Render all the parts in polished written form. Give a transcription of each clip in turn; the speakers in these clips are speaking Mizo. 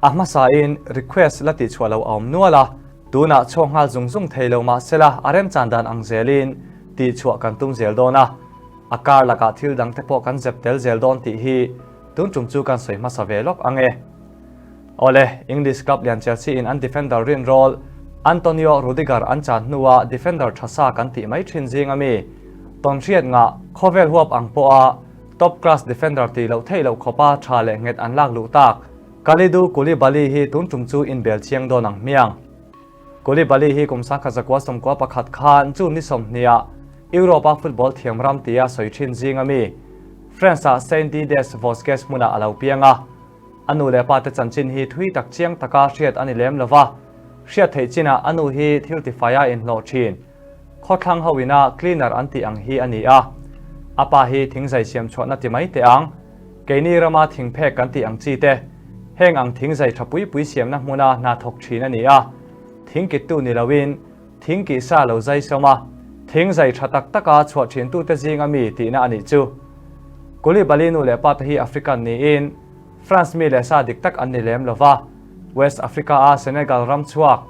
A hmasain request la tihchhuah loh a awm nual a, tunah chhuak nghal zung zung thei lo mahsela a remchan dan ang zelin tihchhuah kan tum zel dawn a, a kar lakah thil dang te pawh kan zep tel zel dawn tih hi tun tum chu kan sawi hmasa ve lawk ang e. Awle, English club lian Chelsea in an defender rinrawl Antonio Rudiger an chan hnua defender tha sa kan tih mai thin zing ami tawnhriat ngah khawvel huap ang pawha top class defender tih loh theih loh khawpa tha leh nghet an lak luh tak Kalidou Koulibaly hi tun tum chu inbel chiang dawn ang hmiang. Koulibaly hi kum 1991 khan June ni 20 ah Europe-a football thiam ram tia sawi thin zing ami France-ah Saint-Dié-des Vosges hmunah a lo piang a. A nu leh pa te chanchin hi thui tak chiang taka hriat a ni lem lo va, hriat theih chinah a nu hi thil tifai a inhlawh thin. Khawthlang ho ina cleaner an tih ang hi a ni a. A pa hi thingzai siam chhuahna ti mai teh ang. Keini rama thingphek kan tih ang chi te, heng ang thingzai tha pui pui siamna hmuna hna thawk thin a ni a. Thing kittu ni loin thing kih sa lo zai sawm a, thingzai tha tak taka chhuah thintute zinga mi tihna a nih chu. Koulibaly nu leh pa te hi African niin France mi leh sa dik tak an ni lem lo va, West Africa-a Senegal ram chhuak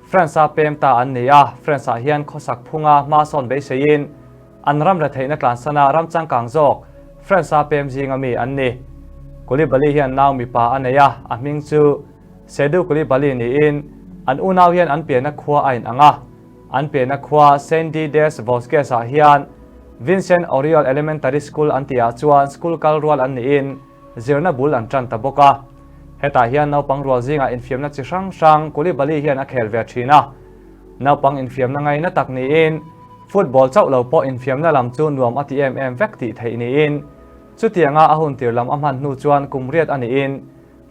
France-a pem ta an ni a, France-ah hian khawsak phunga hma sawn beiseiin an ram retheihna tlansana ram changkang zawk France-a pem zinga mi an ni. Koulibaly hian nau mipa a nei a, a hming chu Seydou Koulibaly niin an unau hian an pianna khua a inang a. An pianna khua Saint-Dié-des Vosges-ah hian Vincent Auriol Elementary School an tihah chuan school kal rual an niin zirna bul an tan ta bawk a. Hetah hian naupang rual zingah infiamna chi hrang hrang Koulibaly hian a khel ve thin a. Naupang infiamna ngaina tak niin football chauh lo pawh infiamna lam chu nuam a ti em em vek tih theih niin chutianga a hun tir lam a hman hnu chuan kum riat a niin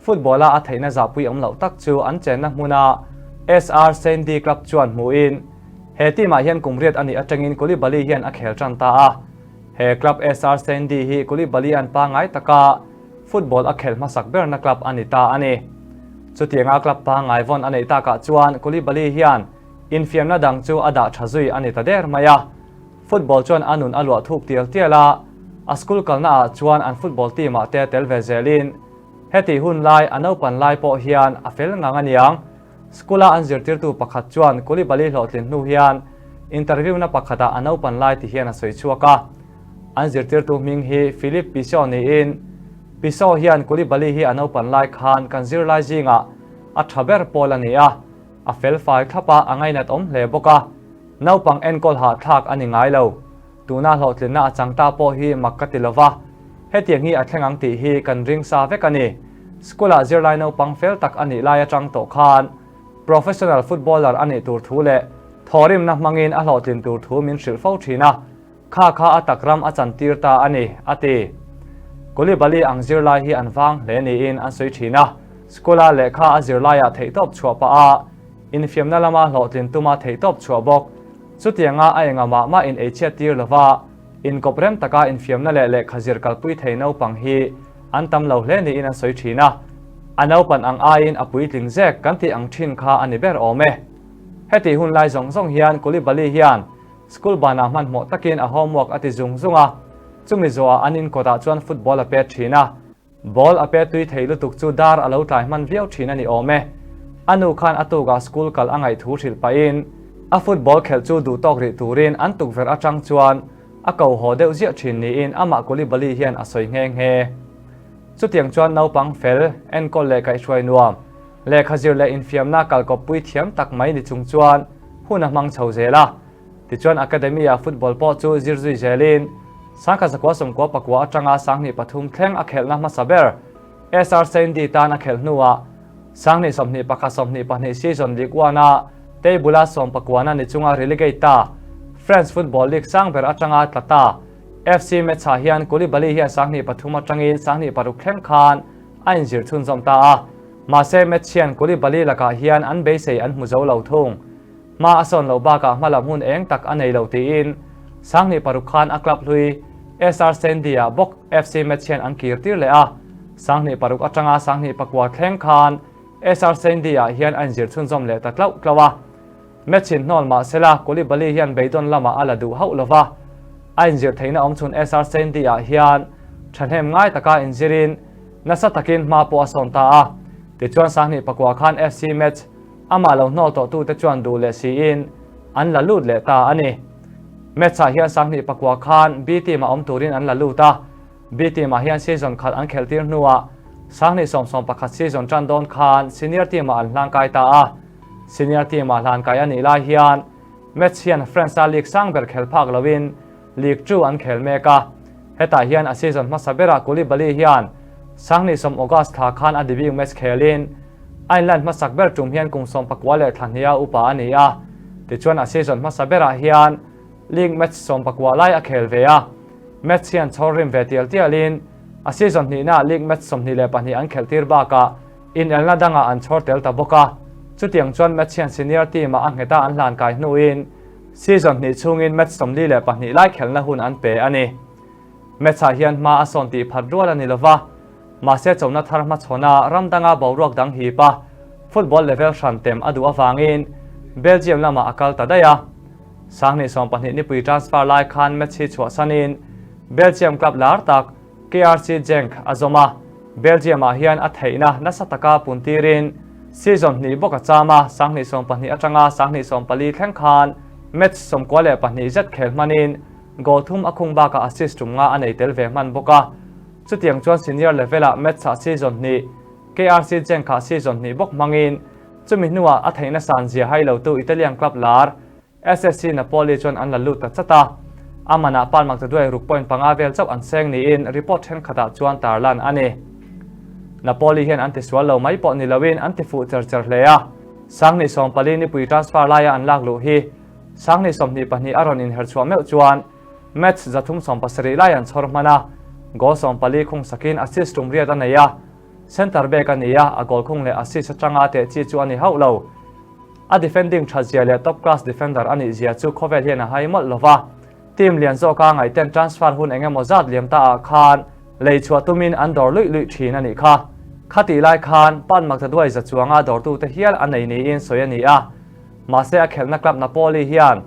Football-a a theihna zahpui awm loh tak chu an chenna hmuna SR Sandy Club chuan hmuhin he team-ah hian kum riat a nih atangin Koulibaly hian a khel tan ta a. He club SR Sandy hi Koulibaly an pangngai taka football a khel hmasak berna club a ni ta a ni. Chutianga club pangngai vawn a neih takah chuan Koulibaly hian infiamna dang chu a dah tha zui a ni ta der mai a. Football chuan a nun a luah thuk tial tial a, a school kalna ah chuan an football team-ah te tel ve zelin Heti hun lai a naupan lai pawh hian a fel ngang a niang. School-a an zirtirtu pakhat chuan Koulibaly hlawhtlin hnu hian interview-na pakhatah a naupan lai ti hian a sawi chhuak a. An zirtirtu hming hi Philippe Pichot niin Pichot hian Koulibaly hi a naupan lai khan kan zirlai zingah a tha ber pawl a ni a, a fel fai thlap a, a ngainat awm hle bawk a. Naupang enkawl hahthlak a ni ngai lo. Tuna hlawhtlinna a chang ta pawh hi mak ka ti lo va, hetiang hi a thleng ang tih hi kan ring sa vek a ni. School-ah zirlai naupang fel tak a nih lai atang tawh khan professional footballer a nih tur thu leh thawhrimna hmangin a hlawhtlin tur thu min hrilh fo thin a, kha kha a tak ram a chantir ta a ni, a ti. Koulibaly ang zirlai hi an vang hle niin an sawi thin a, school-a lehkha a zirlaiah theihtawp chhuah pah a, infiamna lama hlawhtlin tuma theihtawp chhuah bawk. Chutianga a enga mah mah in eichhiat tir lova, inkawp rem taka infiamna leh lehkha zir kalpui thei naupang hi an tam lo hle niin an sawi thin a. A naupan ang aiin a puitling zek kan tih ang thin kha a ni ber awm e. Heti hun lai zawng zawng hian Koulibaly hian school banah hmanhmawh takin a homework a ti zung zung a, chumi zawhah an inkawtah chuan football a pet thin a. Ball a pe tui thei lutuk chu dar a lo tlai hman viau thin a ni awm e. A nu khan a tukah school kal a ngaih thu hrilh pahin a football khelh chu duh tawk rih turin an tukverh atang chuan a ko haw deuh ziah thin niin amah Koulibaly hian a sawi nghe nghe. Chutiang chuan naupang fel, enkawl leh kaihhruai nuam, lehkha zir leh infiamna kalkawppui thiam tak mai ni chung chuan hun a hmang chho zel a. Tichuan Academy-a football pawh chu zir zui zelin 1999 atanga 2003 thleng a khelhna hmasa ber SR Sandy tan a khelh hnuah 2021 22 season Ligue 1-a table-a sawmpakuana ni chunga relegate ta France Football League sang ber atanga tla ta FC Metz-ah hian Koulibaly hian 2003 atangin 2006 thleng khan a inzir chhunzawm ta a, mahse Metz hian Koulibaly lakah hian an beisei an hmu zo lo thung. Hma a sawn loh bakah hmalam hun eng tak a nei lo tiin 2006 khan a club hlui SR Sandy-ah bawk FC Metz hian an kir tir leh a, 2006 atanga 2009 thleng khan SR Sandy-ah hian a inzir chhunzawm leh ta tlauh tlauh a. Metz in hnawl mah sela Koulibaly hian beidawn lamah a la duh hauh lo va, a inzir theihna awm chhun SR Sandy-ah hian thahnem ngai taka inzirin nasa takin hma pawh a sawn ta a. Tichuan 2009 khan FC Metz amah lo hnawl tawhtute chuan duh leh siin an la lut leh ta a ni. Metz-ah hian 2009 khan B team-ah awm turin an la lut a, B team-ah hian season khat an khelhtir hnuah 2011 season tan dawn khan senior team-ah an hlangkai ta a. Senior team-ah hlankai a nih lai hian Metz hian France-a league sang ber khel phak loin League 2 an khel mek a. Hetah hian a season hmasa berah Koulibaly hian 2010 August thla khan a debut match khelin a inlan hmasak ber tum hian kum 19 leh thla hniha upa a ni a. Tichuan a season hmasa berah hian league match 19 lai a khel ve a. Match hian chhawr rim ve tial tialin a season hnihnaah league match 22 an khelh tir bakah inelna dangah an chhawr tel ta bawk a. Chutiang chuan match hian senior team-ah a ngheta an hlan kai hnuin season hnih chhungin match 42 lai khelhna hun an pe a ni. Match-ah hian hma a sawn tih phat rual a ni lova, mahse chona thar hmachhawna ram danga boruak dang hip a, football level hran tem a duh avangin Belgium lamah a kal ta daih a. 2020 nipui transfer lai khan match hi chhuahsanin Belgium club lar tak KRC Genk a zawm a, Belgium-ah hian a theihna nasa taka puntirin season hnih bawk a cham a, 2012 atanga 2014 thleng khan match 92 zet khel hmanin goal thum a khung bakah assist tum nga a nei tel ve hman bawk a. Chutiang chuan senior level-ah match-ah season hnih KRC Genk-ah season hnih bawk hmangin chumi hnuah a theihna san zia hai lotu Italian club lar SSC Napoli chuan an la lut ta chat a, a manah Palm Maktaduai ruk point panga vel chauh an seng niin report thenkhatah chuan tarlan a ni. Napoli hian an tisual lo mai pawh ni loin an tifuh cher cher hle a, 2014 nipui transfer laia an lak luh hi 2022 a rawn inher chhuah meuh chuan match 370 lai an chhawr hman a, goal 14 khung sakin assist tum riat a nei a, centre back a ni a, a goal khung leh assist atanga teh chi chu a ni hauh lo. A defending tha zia leh top class defender a nih zia chu khawvel hian a hai mawlh lova, team lian zawka ngaihten transfer hun eng emaw zat liam ta ah khan lei chhuah tumin an dawr luih luih thin a nih kha. Khatih lai khan Pan Maktaduai za chuanga dawrtute hial a nei niin sawi a ni a. Mahse a khelhna club Napoli hian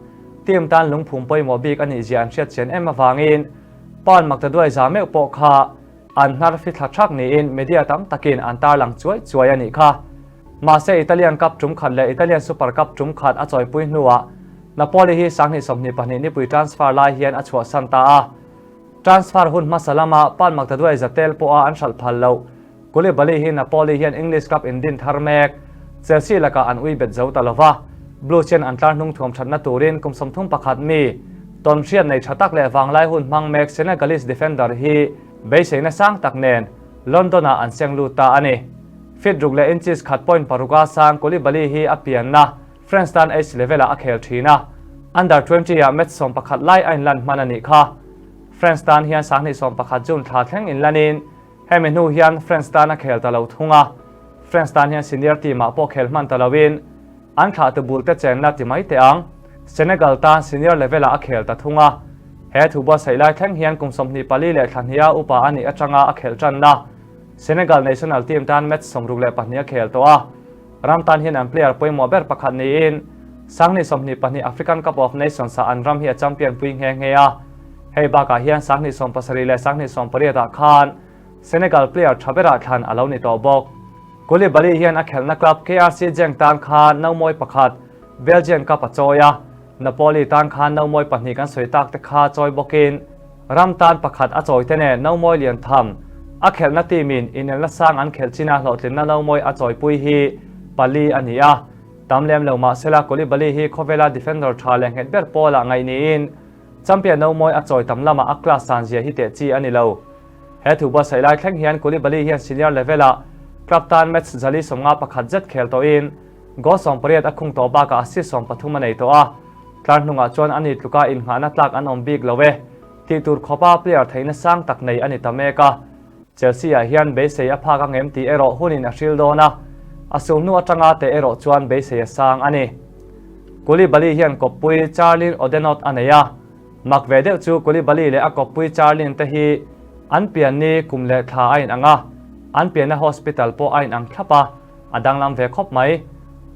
team tan lungphum pawimawh bik a nih zia an hriat chian em avangin Pan Maktaduai za meuh pawh kha an hnar fithla thak niin media tam takin an tarlang chuai chuai a nih kha. Mahse Italian Cup tum khat leh Italian Super Cup tum khat a chawipui hnuah Napoli hi 2022 nipui transfer lai hian a chhuahsan ta a. Transfer hun hmasa lama Pan Maktaduai Zatel pawha an hralh phal loh Koulibaly hi Napoli hian English Cup indin thar mek Chelsea lakah an ui bet zo ta lova, Blues hian an tlar hnung thuam thatna turin kum 31 mi tawnhriat nei tha tak leh vanglai hun hmang mek Senegalese defender hi beiseina sang tak nen London-ah an seng lut ta a ni. Feet ruk leh inches khat point paruka sang Koulibaly hi a pianna France tan H level-ah a khel thin a, under 20 ah match 11 lai a inlan hman a nih kha. France tan hian 2021 June thla thleng inlanin hemi hnu hian France tan a khel ta lo thung a, France tan hian senior team-ah pawh khel hman ta loin an thlah tu bul te chenna ti mai teh ang. Senegal tan senior level-ah a khel ta thung a, he thu buatsaih lai thleng hian kum 24 leh thla hniha upa a nih atanga a khelh tanna Senegal national team tan match 62 a khel tawh a, ram tan hian an player pawimawh ber pakhat niin 2022 African Cup of Nations-ah an ram hi a champion pui nghe nghe a. Hei bakah hian 2017 leh 2018 ah khan Senegal player tha berah thlan a lo ni tawh bawk. Koulibaly hian a khelhna club KRC Genk tan khan nomawi pakhat Belgian Cup a chawi a, Napoli tan khan nomawi pahnih kan sawi tak te kha chawi bawkin ram tan pakhat a chawi te nen nomawi lian tham a khelhna team in inelna sang an khelh china hlawhtlinna nomawi a chawipui hi pali a ni a. Tam lem lo mahsela Koulibaly hi khawvela defender tha leh nghet ber pawlah ngaih niin champion nomawi a chawi tam lamah a class san zia hi teh chi a ni lo. He thu buatsaih lai thleng hian Koulibaly hian senior level-ah club tan match 151 zet khel tawhin goal 18 a khung tawh bakah assist 13 a nei tawh a, tlar hnungah chuan ani tluka innghahna tlak an awm bik lo e tih tur khawpa player theihna sang tak nei a ni ta mek a. Chelsea-ah hian beisei a phak ang em tih erawh hunin a hril dawn a, a sul hnu atanga teh erawh chuan beisei a sang a ni. Koulibaly hian kawppui Charlene Odenot a nei a, mak ve deuh chu Koulibaly leh a kawppui Charlene te hi an pian ni kum leh thla a inang a, an pianna hospital pawh a inang thlap a, a danglam ve khawp mai.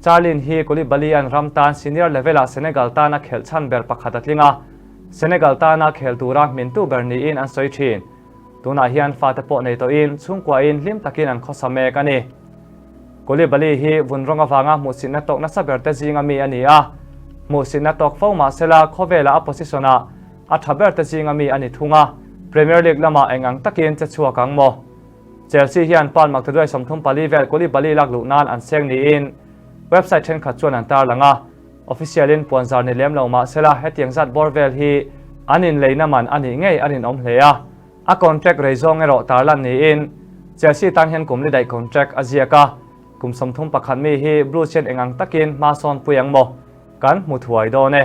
Charlene hi Koulibaly an ram tan senior level-ah Senegal tana khelh chhan ber pakhat a tling a, Senegal tana khel tura hmintu ber niin an sawi thin. Tunah hian fate pawh nei tawhin chhungkuain hlim takin an khawsa mek a ni. Koulibaly hi vun rawng avanga hmuhsitna tawk nasa ber te zinga mi a ni a, hmuhsitna tawk fo mah sela khawvela a position ah a tha ber te zinga mi a ni thung a, Premier League lamah eng ang takin che chhuak ang maw? Chelsea hian pound maktaduai 34 vel Koulibaly lak luh nan an seng niin website thenkhat chuan an tarlang a, official in puanzar ni lem lo mah sela hetiang zat bawr vel hi an inleina man a nih ngei a rinawm hle a. A contract rei zawng erawh tarlan niin Chelsea tan hian kum li daih contract a ziak a, kum 31 mi hi Blues hian eng ang takin hma sawn pui ang maw? Kan hmu thuai dawn e.